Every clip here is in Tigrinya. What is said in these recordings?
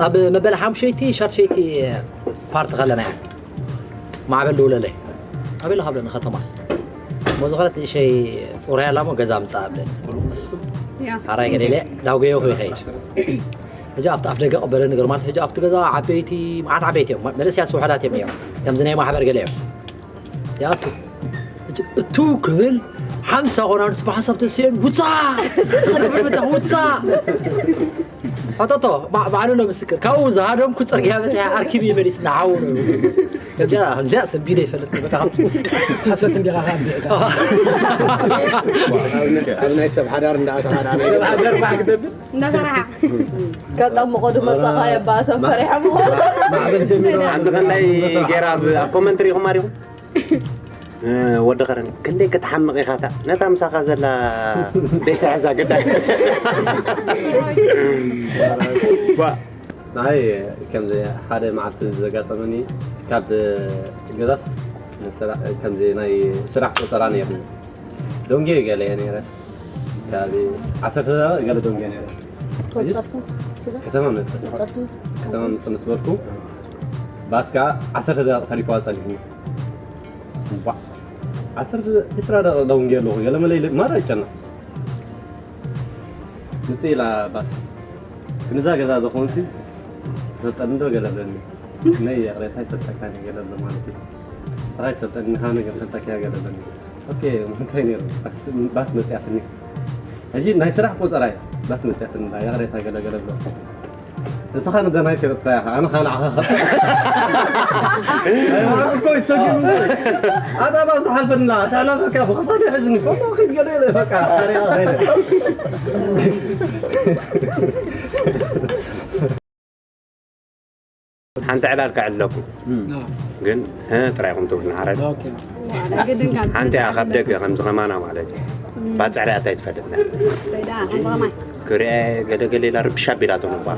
ኣብ መበል ሓሙሸይቲ ሻድሸይቲ ፓርቲ ከለና እያ ማዕበል ደውለለይ። ኣበይ ኣለኻ ብለኒ፣ ከተማ። እሞ ዝኾነት ንእሸይ ቁርያ ኣላ እሞ ገዛ ምጻእ ብለኒ። ሓራይ ገለ ኢለ ዳውገዮ ይኸይድ። ሕጂ ኣብቲ ኣፍ ደገ ቀበለኒ፣ ገርማት። ሕጂ ኣብቲ ገዛ ዓበይቲ፣ መዓት ዓበይቲ እዮም፣ መንእሰያት ውሑዳት እዮም ነይሮም፣ ከምዚ ናይ ማሕበር ገለ እዮም። ይኣቱ። እቱ ክብል ሓምሳ ቆናንስ ብሓንሳብ ተስየን ውፃእ! ተቐርብር መድረኽ ውፃእ! ኣቶቶ፣ ባ- ባዕሉ ነው ምስክር። ካብኡ ዝሃደምኩ ፅርግያ በፂሐ ኣርኪብ እየ መሊስ ንሓው ነው። ከዚኣ ከምዚኣ ሰቢደ ይፈልጥ በቃ። ሓሶት እንዲኻ ካብ ዝእካ። ኣብ ናይ ሰብ ሓዳር እንዳኣተኻ ደኣ ናይ ገርባሕ ገርባሕ ክተብል። እንዳፈራሓ። ከጠምቆ ድመፀኻ የባሰብ ፈሪሖም። ማዕበል ጀሚሩ። ሓንቲ ከንዳይ ገይራ ኣብ ኮመንት ሪኢኹም ኣሪኹም። ወዲ ኸረን ክንደይ ክትሓምቕ ኢኻ እታ ነታ ምሳኻ ዘላ ቤት ሕዛ ግዳይ። ባ ንዓይ ከምዚ ሓደ መዓልቲ ዘጋጠመኒ ካብ ገዛስ ንስራሕ ከምዚ ናይ ስራሕ ቆፀራ ነይርኒ ዶንጌ ገለ እየ ነይረ ካብ ዓሰርተ ደቂቕ ገለ ዶንጌ ነይረ ከተማ መፅእ ከተማ መፅእ ምስ በልኩ ባስ ከዓ ዓሰርተ ደቂቕ ተሪፎ ኣፀኒሕኒ ዋ ዓሰርተ ዒስራ ደቂቕ ደውንጌ ኣለኹ ገለ መለ ኢለ ማራ ይጨነቕ ምፅእ ኢላ ባስ ክንዛ ገዛ ዝኾንሲ ዘጠንዶ ገለ ብለኒ ነይ ይቕሬታ ይፈልጠካ ገለ ኣሎ ማለት እዩ ንስኻ ይትፈልጠኒ ንኻ ነገር ፈልጠካ ገለ ብለኒ ኦኬ እንታይ ነይሩ ባስ መፅያትኒ ሕጂ ናይ ስራሕ ቆፀራ እዩ ባስ መፅያትኒ ይቕሬታ ገለ ገለ ብሎ ንስኻ ንደናይ ከረጥፋ ኢኻ ኣነ ኻን ዓኻ ኸጥፋ ኣይወረድኮ ይተግም ኣታ ባስ ሓልፈና ተዕላፈካ ብኸሳደ ሕዝኒ ፈሞ ኺድ ገለ ኢለ በቃ ታሪኻ ኸይደ ሓንቲ ዕላል ከዕለኩም ግን ህ ጥራይ ኢኹም ትብሉ ንዓረድ ሓንቲ እያ ካብ ደገ ከምዚ ከማና ማለት እዩ ባፅዕ ሪኣ እንታይ ትፈልጥ ክሪኣ ገለገለ ኢላ ርብሻ ኣቢላቶም እባ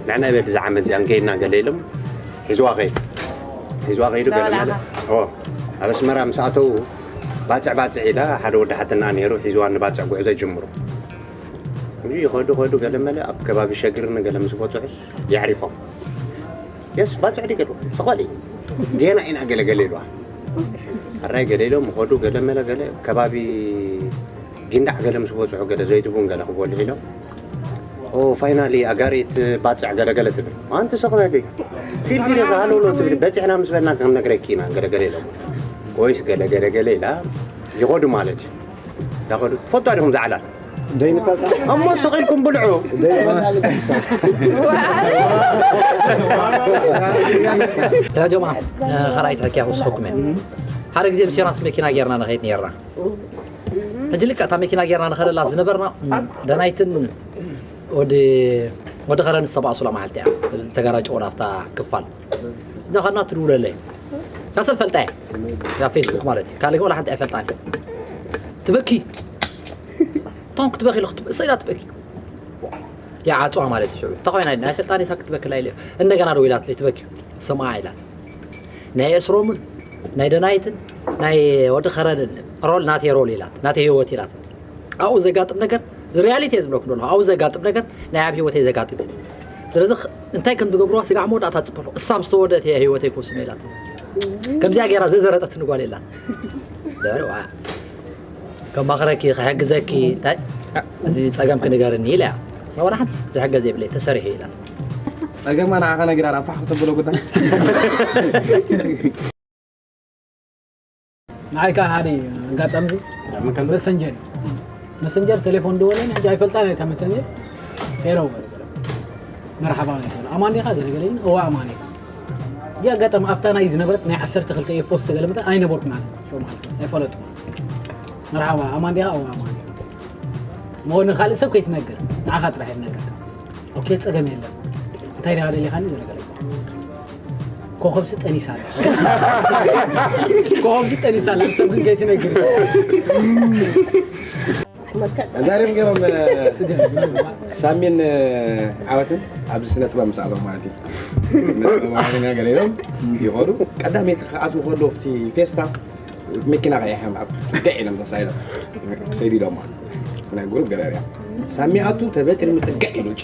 ንዕና ይበል እዛ ዓመት እዚኣ ንከይድና ገለ ኢሎም ሒዝዋ ከይዱ ሒዝዋ ከይዱ ገለ መለ ኣብ ኣስመራ ምስ ኣተው ባፅዕ ባፅዕ ኢላ ሓደ ወዲ ሓትና ነይሩ ሒዝዋ ንባፅዕ ጉዕዞ ይጅምሩ ይኸዱ ኸዱ ገለ መለ ኣብ ከባቢ ሸግርኒ ገለ ምስ በፅሑስ የዕሪፎም የስ ባፅዕ ዲገዱ ስኸሊ ጌና ኢና ገለገለ ኢልዋ ሕራይ ገለ ኢሎም ኸዱ ገለ መለ ገለ ከባቢ ጊንዳዕ ገለ ምስ በፅሑ ገለ ዘይትቡን ገለ ክበልዑ ኢሎም ፋይናሊ ኣጋሪት ባፅዕ ገለገለ ትብል ኣንቲ ሰኽበሊ ፊልድ ሪኻ ሃለውሎ ትብል በፂሕና ምስ በልና ክንነግረኪ ኢና ገለገለ ኢሎም ወይስ ገለገለገለ ኢላ ይኸዱ ማለት እዩ ዳኸዱ ትፈልጡ ዲኹም ዝዓላል እሞ ስቕ ኢልኩም ብልዑ ያ ጀማ ኸራይ ተኪያ ክወስኸኩም እየ ሓደ ግዜ ምስ ዮናስ መኪና ጌርና ንኸይድ ነርና ሕጂ ልክዕ እታ መኪና ጌርና ንኸደላ ዝነበርና ደናይትን ወዲ ወዲ ኸረን ዝተባእሱላ መዓልቲ እያ ተጋራጭ ወዳፍታ ክፋል እዛ ኸድና ትድውለለይ እዛ ሰብ ፈልጣ እየ እዛ ፌስቡክ ማለት እዩ ካልእ ወላ ሓንቲ ኣይፈልጣን ትበኪ እቶም ክትበኪ ኢለ ክትብእሰ ኢላ ትበኪ ይዓፅዋ ማለት እዩ ሽዑ እንታይ ኮይና ናይ ፈልጣን ኢሳ ክትበክላ ኢለ እንደገና ደው ኢላትለይ ትበኪ ስምዓ ኢላት ናይ እስሮምን ናይ ደናይትን ናይ ወዲ ኸረንን ሮል ናተይ ሮል ኢላት ናተይ ህይወት ኢላት ኣብኡ ዘጋጥም ነገር ሪያሊቲ እየ ዝብለኩም ዘለኹ ኣብኡ ዘጋጥም ነገር ናይ ኣብ ህይወተይ ዘጋጥም እዩ ስለዚ እንታይ ከም ዝገብርዋ ስጋዕ መወዳእታ ፅበሎ እሳ ምስ ተወደእት እየ ህይወተይ ክውስኖ ኢላት ከምዚኣ ገይራ ዘዘረጠትኒ ጓል የላን ድሕሪ ከማኽረኪ ክሕግዘኪ እንታይ እዚ ፀገምኪ ንገርኒ ኢለያ ዋላ ሓንቲ ዝሕገዝ የብለይ ተሰሪሑ ኢላት ፀገማ ንዓኻ ነጊራ ፋሕ ክተብሎ ጉዳይ ንዓይ ከዓ ሓደ ኣጋጣሚ መሰንጀር መሰንጀር ቴሌፎን ደወለ ሕጂ ኣይፈልጣ ናይታ መሰንጀር ሄሎ መርሓባ ኣማን ዲኻ ገለገለ እዋ ኣማን እየ ኣጋጣሚ ኣብታ ናይ ዝነበረት ናይ ዓሰርተ ክልተ ፖስት ገለመጠ ኣይነበርኩ ማለት ኣይፈለጥኩ መርሓባ ኣማን ዲኻ እዋ ኣማን እሞ ንኻልእ ሰብ ከይትነግር ንዓኻ ጥራሕ ይነግር ኦኬ ጸገም የለን እንታይ ዲኻ ደሊኻኒ ገለገለ ኮኸብሲ ጠኒሳ ኣላ ኮኸብሲ ጠኒሳ ኣላ ሰብ ግን ከይትነግር ነጋሪም ገይሮም ሳሚን ዓወትን ኣብዚ ስነ ጥበብ ምስ ኣተው ማለት እዩ ስነ ጥበብ ዓወትን ገለ ኢሎም ይኸዱ ቀዳመይቲ ክኣትዉ ከለዉ ኣብቲ ፌስታ መኪና ቀይሖም ኣብ ፅግዕ ኢሎም ተሳኢሎም ሰይዲዶማ ናይ ጉሩብ ገለ ሪያ ሳሚ ኣቱ ተበጢሩ ምጥግዕ ኢሉ ጭ